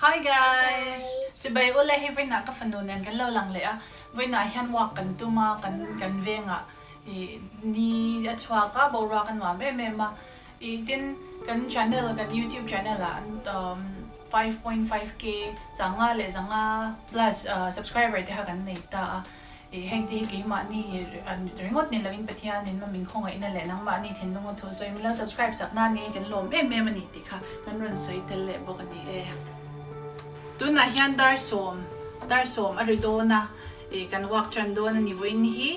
Hi guys! Chibai ule hei vawiinah ka fanu nen kan lo lang leh a, vawiinah hian walk kan tum a, kan kan vengah ih ni a chhuak a, boruak a nuam em em a, ih tin kan channel kan youtube channel ah 5.5k changa leh zanga plus subscriber te kha kan nei ta a. Ih, heng te hi keimahni ringawt ni lovin Pathianin mamin khawngaihna leh nangmahni thinlunga thu sawi min lo subscribe sak nan ni kan lawm em em a ni tih kha kan rawn sawi tel leh bawk a ni e. Tunah hian dar sawm, dar sawm a ri dawn a, ih kan walk tan dawn a ni vawiin hi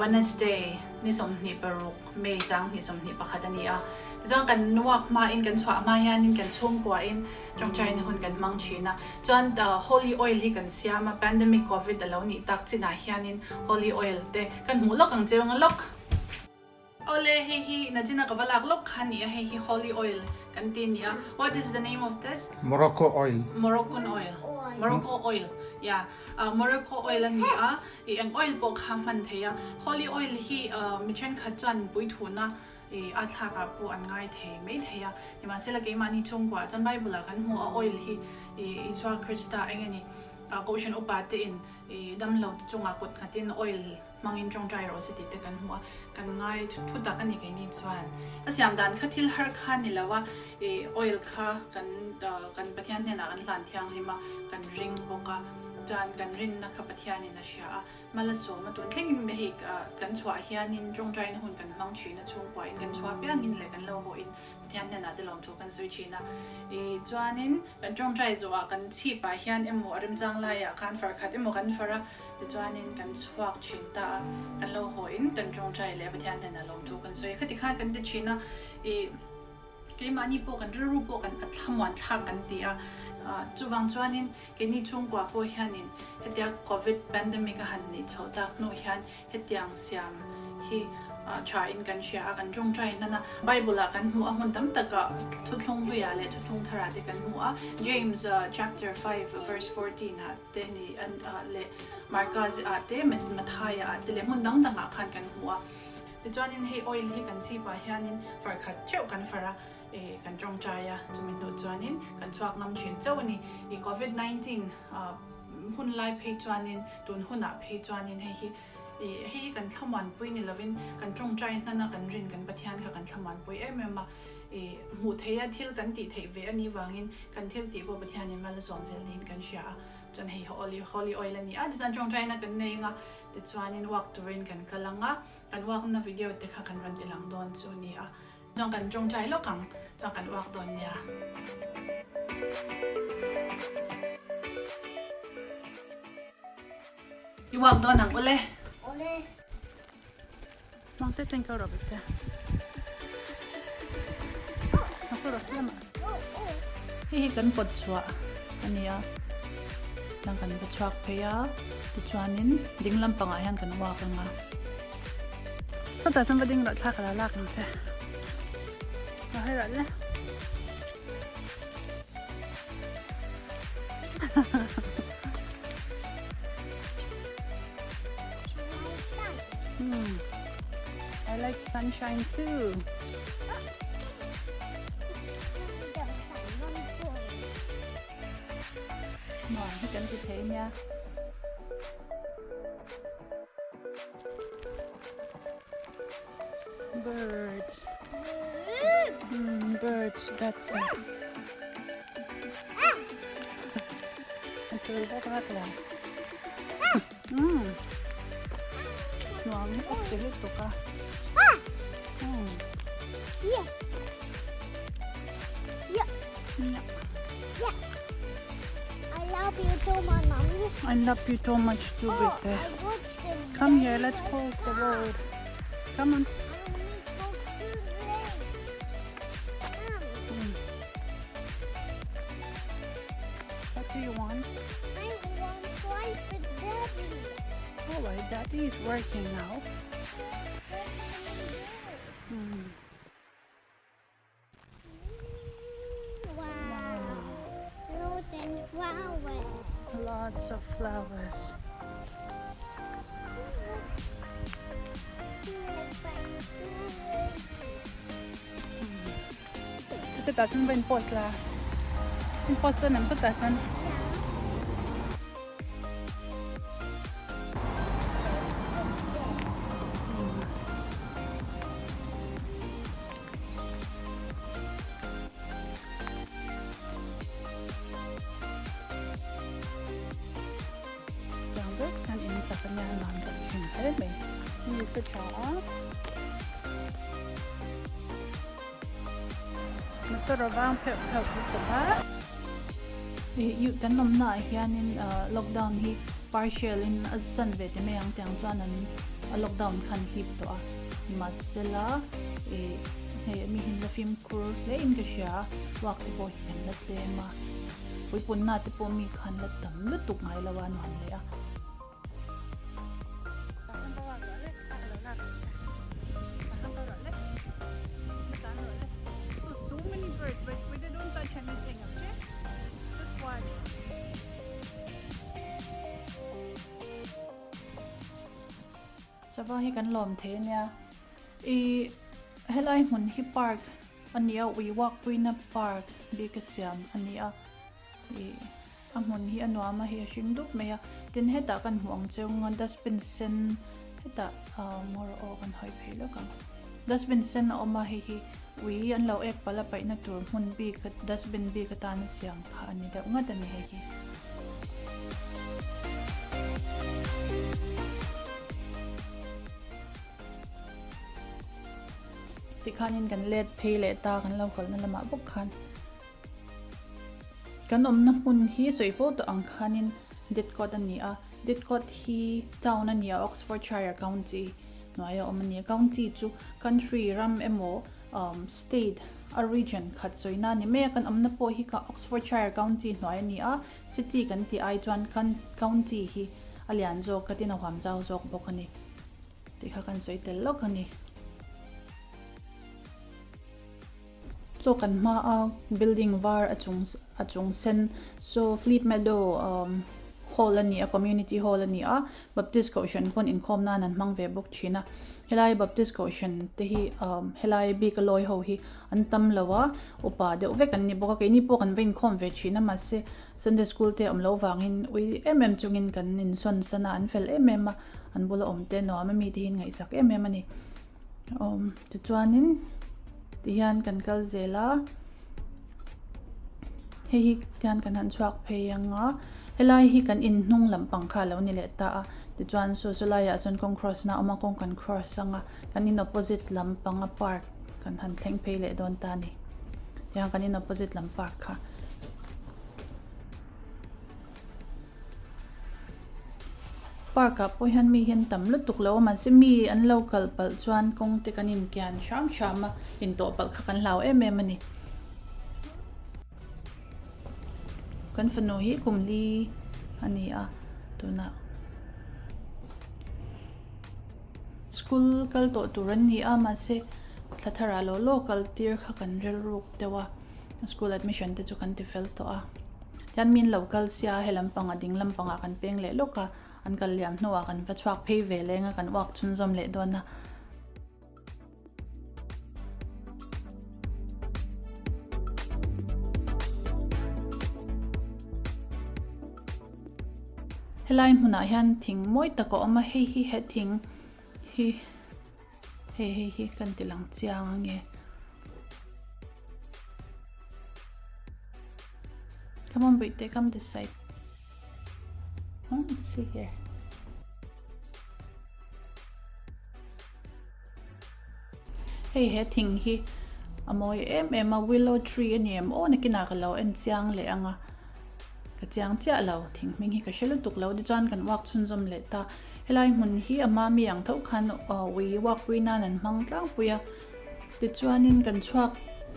Wednesday ni 26 May sang 21 a ni a. Tichuan kan walk hmain kan chhuah hma hianin kan chhungkuain Tawngtaina hun kan hmang thin a, chuan holy oil hi kan siam a, pandemic covid a lo nih tak chinah hianin holy oil te kan hmuh lawk ang cheu anga lawk. Awle hei hi nachina ka va lak lawk kha nia hei hi holy oil kan ti nia what is the name of this? Morocco oil. Moroccan oil Morocco oil yeah Morocco oil a ni a ih eng oil pawh kha hman thei a holy oil hi mi thenkhat chuan puithuna I a thlakah pawh an ngai thei mai thei a, nimahsela keimahni chhungkuah chuan Bible-ah kan hmu a oil hi i Isua Krista eng a ni? Kohhran upa te in i damlo te chungah kut nghatin oil hmangin tawngtai rawh se tih te kan hmu a, kan ngai thu tak a ni keini chuan. A siam dan kha thil har kha ni lo a, i oil kha kan kan Pathian hnenah kan hlan thianghlim a, kan ring bawk a, chuan kan rinna kha Pathianin a hria a. Hmala sawm a tun thlengin hei kan chhuah hianin tawngtaina hun kan hmang thin a, chhungkuain kan chhuah piangin leh kan lo hawhin Pathian hnenah te lawmthu kan sawi thin a. Ih chuanin kan tawngtai zawhah kan chhipah hian emaw a remchang laiah khan far khat emaw kan far a, tichuanin kan chhuak thin ta a, kan lo hawhin kan tawngtai leh Pathian hnenah lawmthu kan sawi. Khati khan kan ti thin a, ih. Keimahni pawh kan rilru pawh kan a thlamuan thlak kan ti a, chuvang chuanin keini chhungkua pawh hianin hetia Covid pandemic a han nih chhoh tak hnu hian hetiang siam hi tha in kan hria a, kan tawngtai hnan a, Bible ah kan hmuh a hmun tam takah thuthlung hluiah leh thuthlung tharah te kan hmu a, James chapter 5 verse 14 ah te ni leh Marka ah te Mathaia ah te leh hmun dang dangah khan kan hmu a. Tichuanin hei oil hi kan chhipah hianin far khat theuh kan far a, eh kan tawngtai a, chumi hnu chuanin kan chhuak ngam thin chauh a ni. I covid 19 hun lai phei chuanin tun hunah phei chuanin hei hi eh hei hi kan thlamuanpui ni lovin kan tawngtai hnana kan rin kan Pathian kha kan thlamuanpui em em a, eh hmuh theia thil kan tih theih ve a nih vangin kan thil tih pawh Pathianin mal a sawm zel niin kan hria a. Chuan hei hi holy oil a ni a, tichuan tawngtaina kan nei anga tichuanin walk turin kan kal anga. Kan uakna video te kha kan rawn ti lang dawn chu a ni a, chuan kan tawngtai lawk ang, chuan kan uak dawn nia. I uak dawn ang ule. Ule. Mang te teng ka rawh te. Ka rawh tlem a. Hei hi kan kawt chhuah a ni a, tlang kan va chhuak phei a, tichuanin ding lampangah hian kan uak ang a. Sawtah chuan va ding rawh thla ka la lak ang che. Va hawi rawh le. Hmm. I like sunshine too. Nuam hi kan ti thei nia. Birds. Birds, that's it. An tul bawk a tla. Nuam hi awk ti lutuk a. Yeah. Yeah. Yeah. Yeah. I love you too much, mommy. I love you too much too, Oh, Bete. I got the Come here, let's cross the road. Come on. I only go to late. Mom, What do you want? I want fly with daddy. Oh, well, Daddy is working now. What can we do? Wow. Fruit and flowers. Lots of flowers. Tah chuan va in post la. In post dawn em sawtah sawn. Tiang vek hian in chak ania a nuam deuh thin hle mai. Mi sa tha a. Motor a vang pheuh pheuh lutuk a. Ih kan awmna ah hianin lockdown hi partial in a chan ve ti mai ang tiang chuan an a lockdown khan hlip tawh a mahsela ih hei mi hi la fimkhur hle in ka hria a walk te pawh hi kan la tlem a puipunna te pawh mi khan la tam lutuk ngai lo a nuam leh a. Sava hi kan lawm thei ania ih helai hmun hi park a ni a ui walk puina park bik a siam a ni a ih a hmun hi a nuam a hei a hring dup mai a tin hetah kan hmuh ang cheu nga dustbin sen hetah ah maw aw kan hawi phei lawk ang dustbin sen a awm a hei hi ui an lo ek palh a paihna tur hmun bik dustbin bik atana siam kha a ni deuh ngat a ni hei hi. Tikhanin kan let phei leh ta kan lo kalna lamah bawk khan. Kan awmna hmun hi sawi fo tawh ang khanin Didcot a ni a, Didcot hi town a ni a, Oxfordshire County hnuaia awm a ni a. County chu country ram emaw um state a region khat sawina a ni mai a, kan awmna pawh hi Oxfordshire County hnuai a ni a, city kan tih ai chuan county hi a lian zawk ka tin a huam zau zawk bawk a ni tih kha kan sawi tel lawk a ni. Chaw kan hma a building var a chung a chung sen saw Fleet Meadow umm hall a ni a community hall a ni a Baptist kohhran pawn inkhawm nan an hmang ve bawk thin a helai Baptist kohhran te hi umm helai bik a lawi ho hi an tam lo a upa deuh vek an ni bawk a keini pawh kan va inkhawm ve thin a mahse Sunday school te awm loh vangin ui em em chungin kan insawn san a an fel em em a an bula awm te nuam a mite hi an ngaihsak em em a ni. Awm tichuanin tihian kan kal zel a hei hi tihian kan han chhuak phei ang a helai hi kan in hnung lampang kha alo ni leh ta a tichuan saw saw laiah chuan kawng cross na a awm a kawng kan cross ang a kan in opposite lampang a park kan han thleng phei leh dawn ta a ni tihian kan in opposite lam park kha. Park ah pawh hian mi hi an tam lutuk lo a mahse mi an lo kal palh chuan kawng te kan inkian hram hram a intawh palh kha kan hlau em em a ni. Kan fanu hi kum li a ni a tunah school kal tawh tur an ni a mahse thla thar ah law law kal tir kha kan rilruk deuh a school admission te chu kan ti fel tawh a. Tian min lo kal sia he lampang a ding lampangah kan peng leh lawk a, an kal liam hnuah kan va chhuak phei ve leng a kan uak chhunzawm leh dawn a. Helai hmunah hian thing mawi tak a awm a, hei hi he thing hi hei hei hi kan ti lang chiang ange. Come on, Bhute, come this side. Oh, let's see here. Hei he thing hi a mawi em em a willow tree a ni em aw nakinah ka lo en chiang leh ang a ka chiang chiah lo thing hming hi ka hre lutuk lo tichuan kan walk chhunzawm leh ta helai hmun hi a hma mi ang tho khan ui walk pui nan an hmang tlangpui a. Tichuanin kan chhuak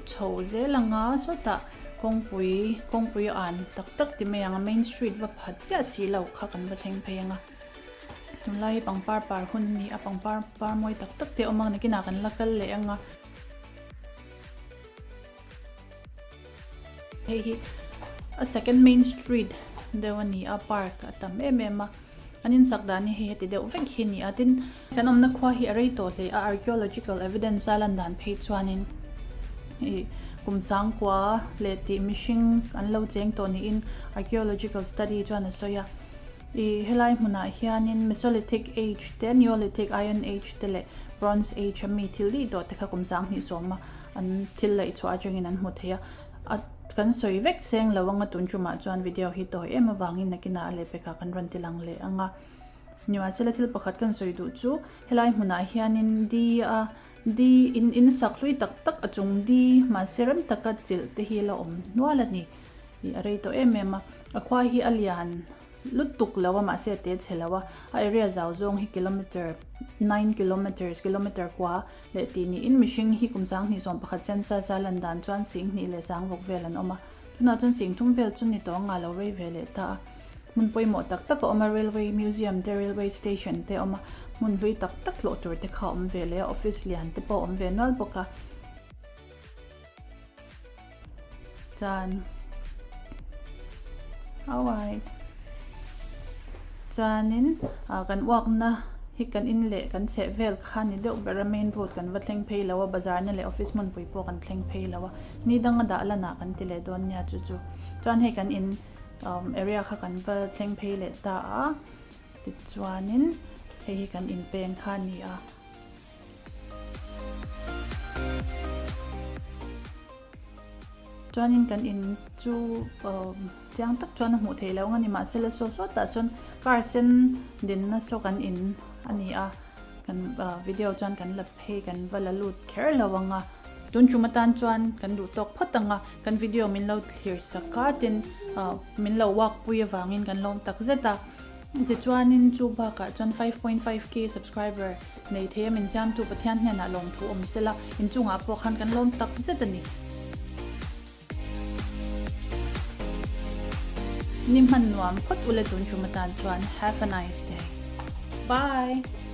chho zel ang a, sawtah kawngpui, kawngpui an tak tak ti mai ang a, main street va phat chiah si lo kha kan va thleng phei ang a. Tunlai hi pangpar par hun a ni a, pangpar par mawi tak tak te a awm a, nakinah kan la kal leh ang a. Hei hi a second main street deuh a ni a park a tam em em a an insak dan hi hei heti deuh vek hi a ni a tin kan awmna khua hi a rei tawh hle a archaeological evidence a lan dan phei chuanin. ih kum sangkua leh tih mihring an lo cheng tawh niin archaeological study chuan a sawi a. Ih helai hmunah hianin Mesolithic Age te, Neolithic, Iron Age te leh Bronze Age a mi thil dih tawh te kha kum sanghnih sawma an thil laih chhuah atangin an hmu thei a. A kan sawi vek seng lo anga tun tumah chuan video hi tawi em avangin nakinah a lehpekah kan rawn ti lang leh ang a. Nimahsela thil pakhat kan sawi duh chu helai hmunah hianin di a di in in sak hlui tak tak a chung di mahse rem taka chilh te hi la awm hnual a ni. Ih a rei tawh em em a, a khua hi a lian lutuk lo a mahse a te chhe lo a, a area zau zawng hi kilometer nine kilometers kilometer kua leh tih niin mihring hi kum sanghnih 11 census a lan dan chuan singhnih leh sangruk vel an awm a, tunah chuan singthum vel chu ni tawh anga lo rei ve leh ta a, hmun pawimawh tak tak a awm a railway museum te railway station te a awm a, hmun hlui tak tak tlawh tur te kha a awm ve leh a office lian te pawh a awm ve nual bawk a. Chuan alright chuanin ah kan uakna hi kan in leh kan chheh vel kha ni deuh ber a main road kan va thleng phei lo a bazar na leh office hmunpui pawh kan thleng phei lo a ni danga dah lanah kan ti leh dawn nia chu chu chuan hei kan in umm area kha kan va thleng phei leh ta a tichuanin hei hi kan in peng kha a ni a. Chuanin kan in chu chiang tak chuan a hmuh theih loh ang a ni mahsela saw saw tah sawn car sen dinna saw kan in a ni a kan video chuan kan la phei kan va la lut kher lo ang a tun tum atan chuan kan duh tawk phawt ang a kan video min lo thlir sak a tin min lo walk pui avangin kan lawm tak zet a. Tichuanin chu bakah chuan 5.5k subscriber nei thei a min siamtu Pathian hnenah lawmthu awm sela, inchungah pawh khan kan lawm tak zet a ni. Ni hman nuam phawt ule tun tum atan chuan have a nice day. Bye!